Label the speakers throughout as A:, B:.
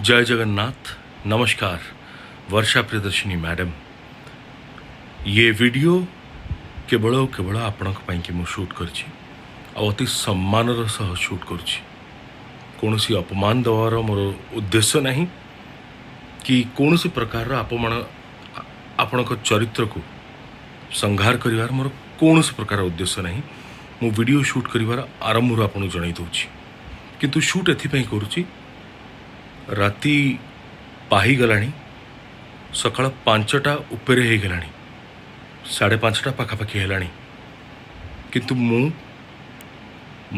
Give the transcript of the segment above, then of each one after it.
A: ଜୟ ଜଗନ୍ନାଥ। ନମସ୍କାର ବର୍ଷା ପ୍ରିୟଦର୍ଶିନୀ ମ୍ୟାଡ଼ାମ। ଇଏ ଭିଡ଼ିଓ କେବଳ ଆଉ କେବଳ ଆପଣଙ୍କ ପାଇଁକି ମୁଁ ସୁଟ୍ କରିଛି ଆଉ ଅତି ସମ୍ମାନର ସହ ସୁଟ୍ କରୁଛି। କୌଣସି ଅପମାନ ଦେବାର ମୋର ଉଦ୍ଦେଶ୍ୟ ନାହିଁ କି କୌଣସି ପ୍ରକାରର ଅପମାନ, ଆପଣଙ୍କ ଚରିତ୍ରକୁ ସଂହାର କରିବାର ମୋର କୌଣସି ପ୍ରକାର ଉଦ୍ଦେଶ୍ୟ ନାହିଁ। ମୁଁ ଭିଡ଼ିଓ ସୁଟ୍ କରିବାର ଆରମ୍ଭରୁ ଆପଣଙ୍କୁ ଜଣାଇ ଦେଉଛି। କିନ୍ତୁ ସୁଟ୍ ଏଥିପାଇଁ କରୁଛି, ରାତି ପାହିଗଲାଣି, ସକାଳ 5ଟା ଉପରେ ହେଇଗଲାଣି, 5:30 ପାଖାପାଖି ହେଲାଣି। କିନ୍ତୁ ମୁଁ,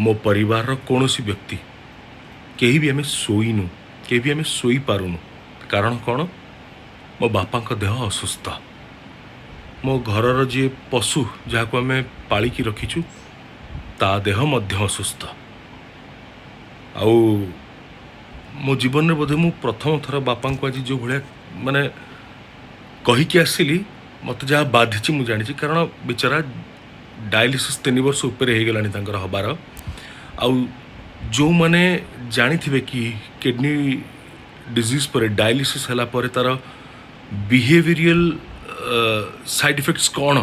A: ମୋ ପରିବାରର କୌଣସି ବ୍ୟକ୍ତି, କେହି ବି ଆମେ ଶୋଇନୁ, କେହି ବି ଆମେ ଶୋଇପାରୁନୁ। କାରଣ କ'ଣ? ମୋ ବାପାଙ୍କ ଦେହ ଅସୁସ୍ଥ। ମୋ ଘରର ଯିଏ ପଶୁ, ଯାହାକୁ ଆମେ ପାଳିକି ରଖିଛୁ, ତା ଦେହ ମଧ୍ୟ ଅସୁସ୍ଥ। ଆଉ ମୋ ଜୀବନରେ ବୋଧେ ମୁଁ ପ୍ରଥମ ଥର ବାପାଙ୍କୁ ଆଜି ଯେଉଁ ଭଳିଆ ମାନେ କହିକି ଆସିଲି, ମୋତେ ଯାହା ବାଧିଛି ମୁଁ ଜାଣିଛି। କାରଣ ବିଚାରା ଡାୟାଲିସିସ୍ 3 ବର୍ଷ ଉପରେ ହେଇଗଲାଣି ତାଙ୍କର ହବାର। ଆଉ ଯେଉଁମାନେ ଜାଣିଥିବେ କି କିଡ଼ନୀ ଡିଜିଜ୍ ପରେ ଡାୟାଲିସିସ୍ ହେଲା ପରେ ତା'ର ବିହେଭିରିଆଲ ସାଇଡ଼୍ ଇଫେକ୍ଟସ୍ କ'ଣ,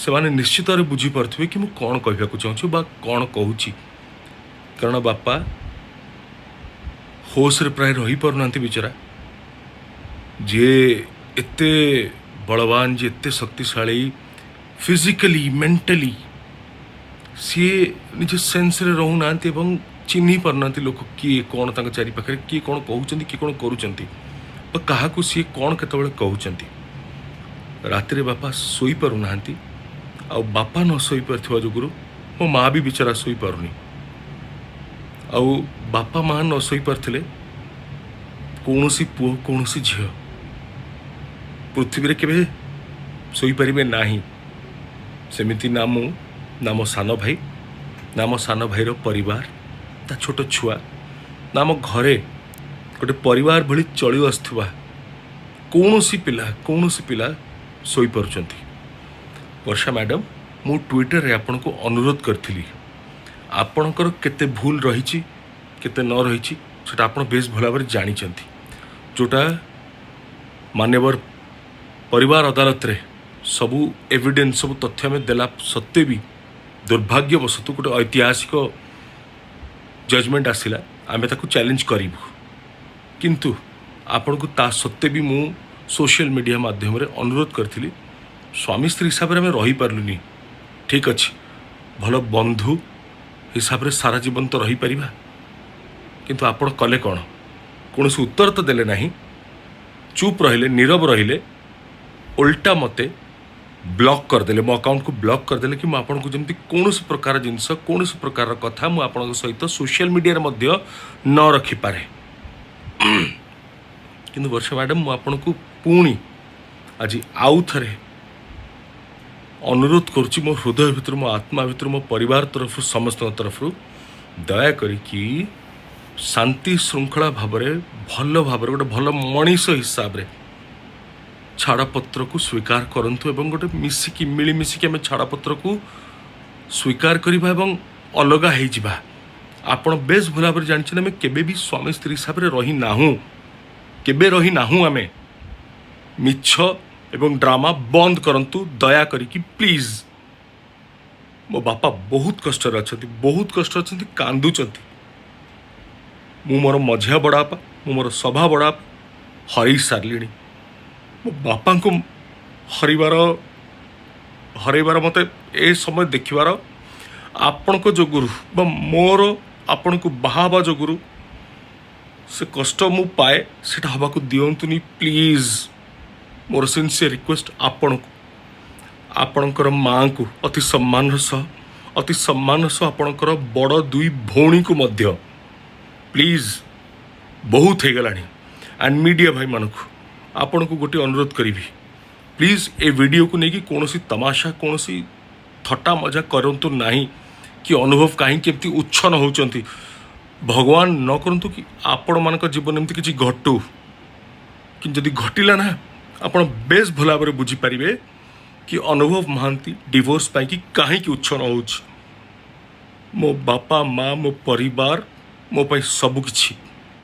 A: ସେମାନେ ନିଶ୍ଚିତ ଭାବରେ ବୁଝିପାରୁଥିବେ କି ମୁଁ କ'ଣ କହିବାକୁ ଚାହୁଁଛି ବା କ'ଣ କହୁଛି। କାରଣ ବାପା ହୋସ୍ରେ ପ୍ରାୟ ରହିପାରୁନାହାନ୍ତି। ବିଚରା, ଯିଏ ଏତେ ବଳବାନ, ଯିଏ ଏତେ ଶକ୍ତିଶାଳୀ ଫିଜିକାଲି, ମେଣ୍ଟାଲି, ସିଏ ନିଜ ସେନ୍ସରେ ରହୁନାହାନ୍ତି ଏବଂ ଚିହ୍ନି ପାରୁନାହାନ୍ତି ଲୋକ କିଏ କ'ଣ, ତାଙ୍କ ଚାରିପାଖରେ କିଏ କ'ଣ କହୁଛନ୍ତି, କିଏ କ'ଣ କରୁଛନ୍ତି ବା କାହାକୁ ସିଏ କ'ଣ କେତେବେଳେ କହୁଛନ୍ତି। ରାତିରେ ବାପା ଶୋଇପାରୁନାହାନ୍ତି। ଆଉ ବାପା ନ ଶୋଇପାରୁଥିବା ଯୋଗୁରୁ ମୋ ମା ବି ବିଚରା ଶୋଇପାରୁନି। ଆଉ ବାପା ମା ନ ଶୋଇପାରୁଥିଲେ କୌଣସି ପୁଅ, କୌଣସି ଝିଅ ପୃଥିବୀରେ କେବେ ଶୋଇପାରିବେ ନାହିଁ। ସେମିତି ନା ମୁଁ, ନା ମୋ ସାନ ଭାଇ, ନା ମୋ ସାନ ଭାଇର ପରିବାର, ତା ଛୋଟ ଛୁଆ, ନା ଆମ ଘରେ ଗୋଟେ ପରିବାର ଭଳି ଚଳି ଆସୁଥିବା କୌଣସି ପିଲା, କୌଣସି ପିଲା ଶୋଇପାରୁଛନ୍ତି। ବର୍ଷା ମ୍ୟାଡ଼ାମ, ମୁଁ ଟ୍ୱିଟରରେ ଆପଣଙ୍କୁ ଅନୁରୋଧ କରିଥିଲି। ଆପଣଙ୍କର କେତେ ଭୁଲ ରହିଛି, କେତେ ନ ରହିଛି, ସେଟା ଆପଣ ବେଶ ଭଲ ଭାବରେ ଜାଣିଛନ୍ତି, ଯେଉଁଟା ମାନ୍ୟବର ପରିବାର ଅଦାଲତରେ ସବୁ ଏଭିଡେନ୍ସ, ସବୁ ତଥ୍ୟ ଆମେ ଦେଲା ସତ୍ତ୍ୱେ ବି ଦୁର୍ଭାଗ୍ୟବଶତଃ ଗୋଟେ ଐତିହାସିକ ଜଜମେଣ୍ଟ ଆସିଲା। ଆମେ ତାକୁ ଚ୍ୟାଲେଞ୍ଜ କରିବୁ। କିନ୍ତୁ ଆପଣଙ୍କୁ ତା ସତ୍ତ୍ୱେ ବି ମୁଁ ସୋସିଆଲ ମିଡ଼ିଆ ମାଧ୍ୟମରେ ଅନୁରୋଧ କରିଥିଲି, ସ୍ୱାମୀ ସ୍ତ୍ରୀ ହିସାବରେ ଆମେ ରହିପାରିଲୁନି, ଠିକ୍ ଅଛି, ଭଲ ବନ୍ଧୁ ହିସାବରେ ସାରା ଜୀବନ ତ ରହିପାରିବା। କିନ୍ତୁ ଆପଣ କଲେ କ'ଣ? କୌଣସି ଉତ୍ତର ତ ଦେଲେ ନାହିଁ। ଚୁପ୍ ରହିଲେ, ନୀରବ ରହିଲେ। ଓଲଟା ମୋତେ ବ୍ଲକ୍ କରିଦେଲେ, ମୋ ଆକାଉଣ୍ଟକୁ ବ୍ଲକ୍ କରିଦେଲେ କି ମୁଁ ଆପଣଙ୍କୁ ଯେମିତି କୌଣସି ପ୍ରକାର ଜିନିଷ, କୌଣସି ପ୍ରକାରର କଥା ମୁଁ ଆପଣଙ୍କ ସହିତ ସୋସିଆଲ ମିଡ଼ିଆରେ ମଧ୍ୟ ନ ରଖିପାରେ। କିନ୍ତୁ ବର୍ଷା ମ୍ୟାଡ଼ାମ୍, ମୁଁ ଆପଣଙ୍କୁ ପୁଣି ଆଜି ଆଉ ଥରେ ଅନୁରୋଧ କରୁଛି, ମୋ ହୃଦୟ ଭିତରୁ, ମୋ ଆତ୍ମା ଭିତରୁ, ମୋ ପରିବାର ତରଫରୁ, ସମସ୍ତଙ୍କ ତରଫରୁ, ଦୟାକରିକି ଶାନ୍ତି ଶୃଙ୍ଖଳା ଭାବରେ, ଭଲ ଭାବରେ, ଗୋଟେ ଭଲ ମଣିଷ ହିସାବରେ ଛାଡ଼ପତ୍ରକୁ ସ୍ୱୀକାର କରନ୍ତୁ ଏବଂ ଗୋଟେ ମିଶିକି, ମିଳିମିଶିକି ଆମେ ଛାଡ଼ପତ୍ରକୁ ସ୍ୱୀକାର କରିବା ଏବଂ ଅଲଗା ହେଇଯିବା। ଆପଣ ବେଶ ଭଲ ଭାବରେ ଜାଣିଛନ୍ତି, ଆମେ କେବେ ବି ସ୍ୱାମୀ ସ୍ତ୍ରୀ ହିସାବରେ ରହିନାହୁଁ, କେବେ ରହିନାହୁଁ ଆମେ। ମିଛ ଏବଂ ଡ୍ରାମା ବନ୍ଦ କରନ୍ତୁ ଦୟା କରିକି, ପ୍ଲିଜ୍। ମୋ ବାପା ବହୁତ କଷ୍ଟରେ ଅଛନ୍ତି, ବହୁତ କଷ୍ଟ ଅଛନ୍ତି, କାନ୍ଦୁଛନ୍ତି। ମୁଁ ମୋର ମଝିଆ ବଡ଼ ବାପା, ମୁଁ ମୋର ସଭା ବଡ଼ ବାପା ହରେଇ ସାରିଲିଣି। ମୋ ବାପାଙ୍କୁ ହରେଇବାର ମୋତେ ଏ ସମୟ ଦେଖିବାର ଆପଣଙ୍କ ଯୋଗୁରୁ ବା ମୋର ଆପଣଙ୍କୁ ବାହା ହେବା ଯୋଗୁରୁ ସେ କଷ୍ଟ ମୁଁ ପାଏ, ସେଇଟା ହେବାକୁ ଦିଅନ୍ତୁନି ପ୍ଲିଜ୍। ମୋର ସିନସିୟର ରିକ୍ୱେଷ୍ଟ ଆପଣଙ୍କୁ, ଆପଣଙ୍କର ମାଆଙ୍କୁ ଅତି ସମ୍ମାନର ସହ, ଅତି ସମ୍ମାନର ସହ, ଆପଣଙ୍କର ବଡ଼ ଦୁଇ ଭଉଣୀଙ୍କୁ ମଧ୍ୟ, ପ୍ଲିଜ୍, ବହୁତ ହେଇଗଲାଣି। ଆଣ୍ଡ ମିଡ଼ିଆ ଭାଇମାନଙ୍କୁ, ଆପଣଙ୍କୁ ଗୋଟିଏ ଅନୁରୋଧ କରିବି, ପ୍ଲିଜ୍ ଏ ଭିଡ଼ିଓକୁ ନେଇକି କୌଣସି ତମାସା, କୌଣସି ଥଟ୍ଟା ମଜା କରନ୍ତୁ ନାହିଁ କି ଅନୁଭବ କାହିଁକି ଏମିତି ଉଚ୍ଛନ୍ନ ହେଉଛନ୍ତି। ଭଗବାନ ନ କରନ୍ତୁ କି ଆପଣମାନଙ୍କ ଜୀବନ ଏମିତି କିଛି ଘଟୁ। କିନ୍ତୁ ଯଦି ଘଟିଲା ନା, ଆପଣ ବେଶ ଭଲ ଭାବରେ ବୁଝିପାରିବେ କି ଅନୁଭବ ମହାନ୍ତି ଡିଭୋର୍ସ ପାଇଁକି କାହିଁକି ଉଚ୍ଛନ୍ନ ହେଉଛି। ମୋ ବାପା ମା, ମୋ ପରିବାର ମୋ ପାଇଁ ସବୁକିଛି।